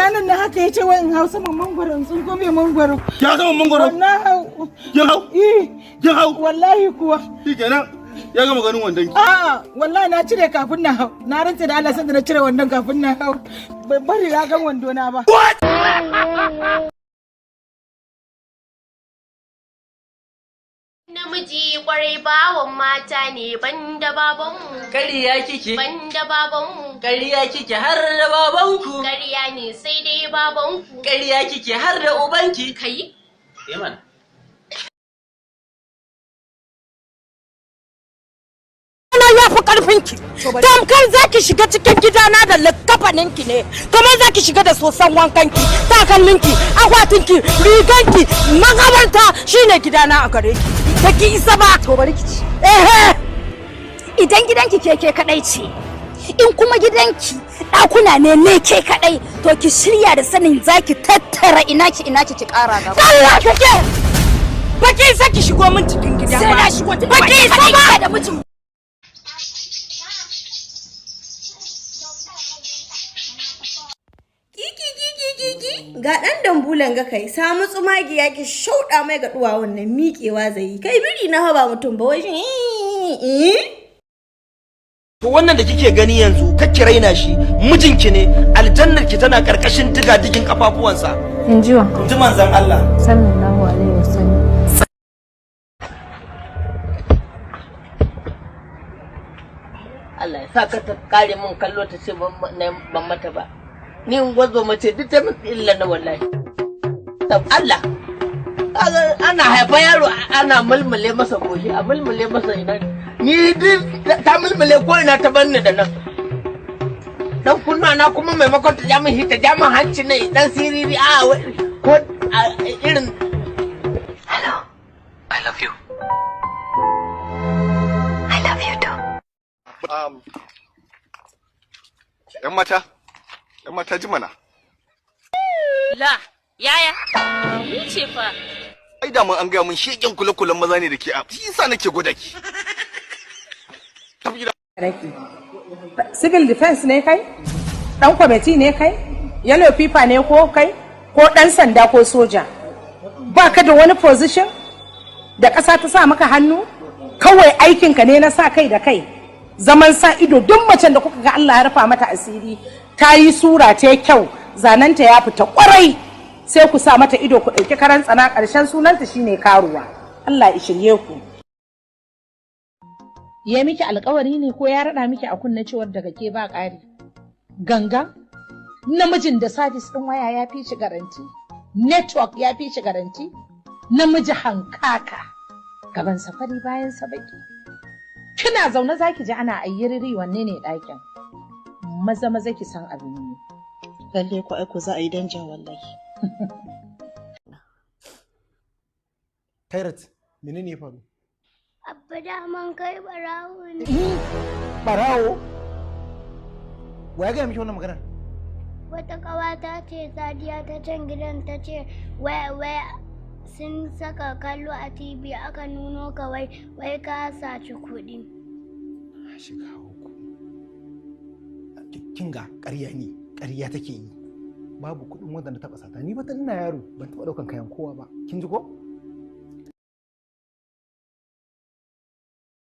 Ranar na haka ya ce wai in hau saman mangwaro in tsinko mai mangwaro. Ya saman mangwaro? Na hau. Kin hau? Eh. Kin hau? Wallahi kuwa. Shikenan. Ya gama ganin wandon ki. A'a, wallahi na cire kafin na hau. Na rantse da Allah sanda na cire wandon kafin na hau. Ban bari na gan wando na ba. Namiji kwarai bawan mata ne banda babanmu. Ƙarya kike. Banda babanmu. Ƙarya kike har da babanku. Ƙarya ne sai dai babanku. Ƙarya kike har da ubanki. Kai? Eh mana. Na ya fi ƙarfinki. Tamkar za ki shiga cikin gidana da likkafaninki ne, kamar za ki shiga da sosan wankanki, takalminki, akwatinki, riganki, makabarta shine gidana a gare ki. Ba ki isa ba. To bari ki ci. Ehe. Idan gidanki keke kadai ce, in kuma gidanki ɗakuna ne ke kadai, to ki shirya da sanin za ki tattara ina ki ina ki ki ƙara gaba. Allah kake. Ba ki isa ki shigo min cikin gida ba. Sai na shigo tun Ba ki isa ba. da mijin. Ga ɗan dambulan ga kai, samu tsumagiya ki shauɗa mai ga duwawun nan miƙewa zai yi. Kai biri na haba mutum ba wai shi. To wannan da kike gani yanzu kakki raina shi, mijinki ne, aljannar ki tana karkashin diga-digin kafafuwansa. In ji wa? In ji manzon Allah. Sallallahu alaihi wasallam. Allah ya sa ka ta kare min kallo ta ce ban mata ba. Ni in gwazo mace duk ta min illa na wallahi. Allah. Ana haifa yaro ana mulmule masa goshi, a mulmule masa ina. Ni duk ta mulmule ko ina ta banni da nan. Dan kunna na kuma maimakon ta ja min shi ta ja min hanci ne dan siriri a ko irin. Hello. I love you. I love you too. Yan mata, yan mata ji mana. La, yaya? Ni ce fa. Ai da mun an gaya mun shegen kule-kulen maza ne da ke a shi yasa nake gwada ki. Tafi gida. Civil defense ne kai? Dan kwamiti ne kai? Yellow paper ne ko kai? Ko dan sanda ko soja? Ba ka da wani position da ƙasa ta sa maka hannu? Kawai aikinka ne na sa kai da kai. Zaman sa ido duk macen da kuka ga Allah ya rufa mata asiri ta yi sura ta kyau zanenta ya fita kwarai sai ku sa mata ido ku ɗauki karan tsana ƙarshen sunanta shine karuwa. Allah ya shirye ku. Ya miki alkawari ne ko ya raɗa miki a kunne cewar daga ke ba ƙari? Ganga? Namijin da sabis ɗin waya ya fi shi garanti, network ya fi shi garanti, namiji hankaka, gaban safari bayan sa baki. Kina zaune za ki ji ana ayyiriri wanne ne ɗakin? Maza maza ki san abin yi. Lalle ko aiko za a yi danja wallahi. Kairat, menene ya faru? Abba daman kai barawo ne. Barawo? Wa ya gaya miki wannan maganar? Wata ƙawata ce Sadiya ta can gidan ta ce wai wai sun saka kallo a TV aka nuno ka wai wai ka saci kuɗi. Shiga uku. Kinga ƙarya ne, ƙarya take yi. Babu kuɗin wanda na taɓa sata. Ni ba ina yaro ban taɓa ɗaukan kayan kowa ba. Kin ji ko?